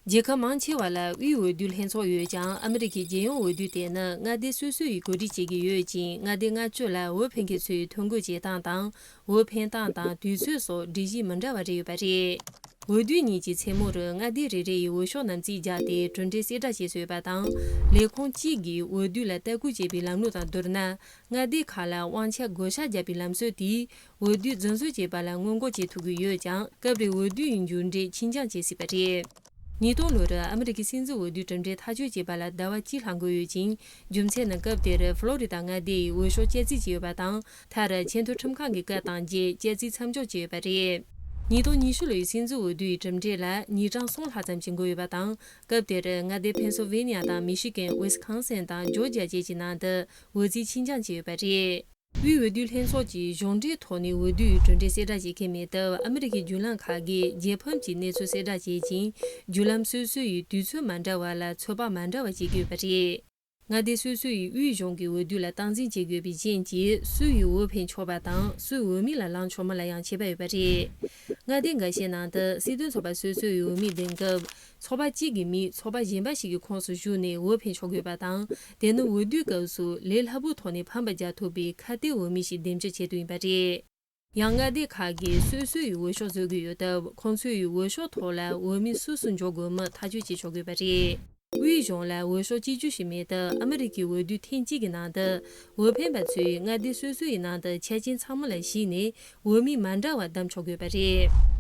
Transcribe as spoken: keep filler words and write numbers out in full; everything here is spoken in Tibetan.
རྒྱལ་ཁབ་མང་ཆེ་བ་ལ་དབུས་འོས་བསྡུ་ལྷན་ཚོགས་ཡོད་ཀྱང་། ཨ་མི་རི་ཀའི་རྒྱལ་ཡོངས་འོས་བསྡུ་དེ་ནི་མངའ་སྡེ་སོ་སོ་ཡིས་གོ་སྒྲིག་བྱེད་ཀྱི་ཡོད་ཅིང་། མངའ་སྡེ་ལྔ་བཅུ་ལ་འོས་འཕེན་མཁན་ཚོས་ཐོ་འགོད་བྱེད་སྟངས་དང་། འོས་འཕེན་སྟངས་དང་དུས་ཚོད་སོགས་སྒྲིག་གཞི་མི་འདྲ་བ་རེ་ཡོད་པ་རེད། འོས་བསྡུ་ཉིན་གྱི་མཚན་མོ་རུ་མངའ་སྡེ་རེ་རེ་ཡིས་འོས་ཤོག་རྣམས་རྩིས་བརྒྱབ་སྟེ་གྲུབ་འབྲས་གསལ་བསྒྲགས་བྱེད་སྲོལ་ཡོད་པ་དང་། ལས་ཁུངས་གཅིག་གིས་འོས་བསྡུ་ལ་ལྟ་སྐུལ་བྱེད་པའི་ལམ་ལུགས་དང་བསྡུར་ན། མངའ་སྡེ་ཁག་ལ་དབང་ཆ་བགོ་བཤའ་བརྒྱབ་པའི་ལམ་སྲོལ་དེས། འོས་བསྡུ་རྫུན་བཟོ་བྱས་པ་ལ་སྔོན་འགོག་བྱེད་ཐུབ་ཀྱི་ཡོད་ཀྱང་། སྐབས་རེ་འོས་བསྡུ་ཡི་མཇུག་འབྲས་ཕྱིར་འགྱངས་བྱེད་སྲིད་པ་རེད། ཉིས་སྟོང་ལོར་ཨ་མི་རི་ཀའི་སྲིད་འཛིན་འོས་བསྡུའི་གྲུབ་འབྲས་ཐག་གཅོད་བྱེད་པ་ལ་ཟླ་བ་གཅིག་ལྷག་འགོར་ཡོད་ཅིང་། རྒྱུ་མཚན་ནི་སྐབས་དེར་ཧྥ་ལོ་རི་ད་མངའ་སྡེ་ཡིས་འོས་ཤོག་བསྐྱར་རྩིས་བྱས་ཡོད་པ་དང་། མཐར་ཆེས་མཐོའི་ཁྲིམས་ཁང་གི་བཀའ་བཏང་རྗེས་བསྐྱར་རྩིས་མཚམས་འཇོག་བྱས་ཡོད་པ་རེད། ཉིས་སྟོང་ཉི་ཤུ་ལོའི་སྲིད་འཛིན་འོས་བསྡུའི་གྲུབ་འབྲས་ལ་ཉིན་གྲངས་གསུམ་ལྷག་ཙམ་ཞིག་འགོར་ཡོད་པ་དང་། སྐབས་དེར་མངའ་སྡེ་ཕེན་སིལ་ཝེ་ནི་ཡ་དང་མི་ཤི་གན། ཝིས་ཀོན་སིན་དང་ཇོར་ཇི་ཡ་བཅས་ཀྱི་ནང་དུ་འོས་རྩིས་ཕྱིར་འགྱངས་བྱས་ཡོད་པ་རེད། དབུས་འོས་བསྡུ་ལྷན་ཚོགས་ཀྱིས་གཞུང་འབྲེལ་ཐོག་ནས་འོས་བསྡུའི་གྲུབ་འབྲས་གསལ་བསྒྲགས་བྱེད་མཁན་མེད་སྟབས། ཨ་མི་རི་ཀའི་བརྒྱུད་ལམ་ཁག་གིས་རྒྱལ་ཕམ་གྱི་གནས་ཚུལ་གསལ་བསྒྲགས་བྱེད་ཅིང་། བརྒྱུད་ལམ་སོ་སོ་ཡིས་དུས་ཚོད་མ་འདྲ་བ་ལ་ཚོད་དཔག་མ་འདྲ་བ་བྱེད་ཀྱི་ཡོད་པ་རེད། མངའ་སྡེ་སོ་སོ་ཡིས་དབུས་གཞུང་གི་འོས་བསྡུ་ལ་སྟངས་འཛིན་བྱེད་དགོས་པའི་རྐྱེན་གྱིས། སུ་ཡིས་འོས་འཕེན་ཆོག་པ་དང་། སུས་འོས་མི་ལ་ལངས་ཆོག་མིན་ལ་ཡང་ཁྱད་པར་ཡོད་པ་རེད། མངའ་སྡེ་འགའ་ཤས་ནང་དུ་སྲིད་དོན་ཚོགས་པ་སོ་སོ་ཡི་འོས་མི་འདེམས་སྐབས། ཚོགས་པ་གཅིག་གི་མིས་ཚོགས་པ་གཞན་པ་ཞིག་གི་ཁོངས་སུ་ཞུགས་ནས་འོས་འཕེན་ཆོག་དགོས་པ་དང་། དེ་ནི་འོས་བསྡུའི་སྐབས་སུ་ལས་སླ་པོའི་ཐོག་ནས་ཕམ་པ་རྒྱག་ཐུབ་པའི་ཁ་གཏད་འོས་མི་ཞིག་འདེམས་རྒྱུའི་ཆེད་དུ་ཡིན་པ་རེད། ཡང་མངའ་སྡེ་ཁག་གིས་སོ་སོ་ཡི་འོས་ཤོག་བཟོ་གི་ཡོད་སྟབས། ཁོང་ཚོ་ཡི་འོས་ཤོག་ཐོག་ལ་འོས་མི་སུ་སུ་འཇོག་དགོས་མིན་ཐག་གཅོད་བྱེད་ཆོག་དགོས་པ་རེད། དབུས་གཞུང་ལ་འོས་ཤོག་གཅིག་གྱུར་ཞིག་མེད་སྟབས། ཨ་མི་རི་ཀའི་འོས་བསྡུ་ཐེངས་གཅིག་གི་ནང་དུ། འོས་འཕེན་པ་ཚོས་མངའ་སྡེ་སོ་སོ་ཡི་ནང་དུ་ཆ་རྐྱེན་ཚང་མ་ལ་གཞིགས་ནས། འོས་མི་མ་འདྲ་བ་བདམས་ཆོག་དགོས་པ་རེད།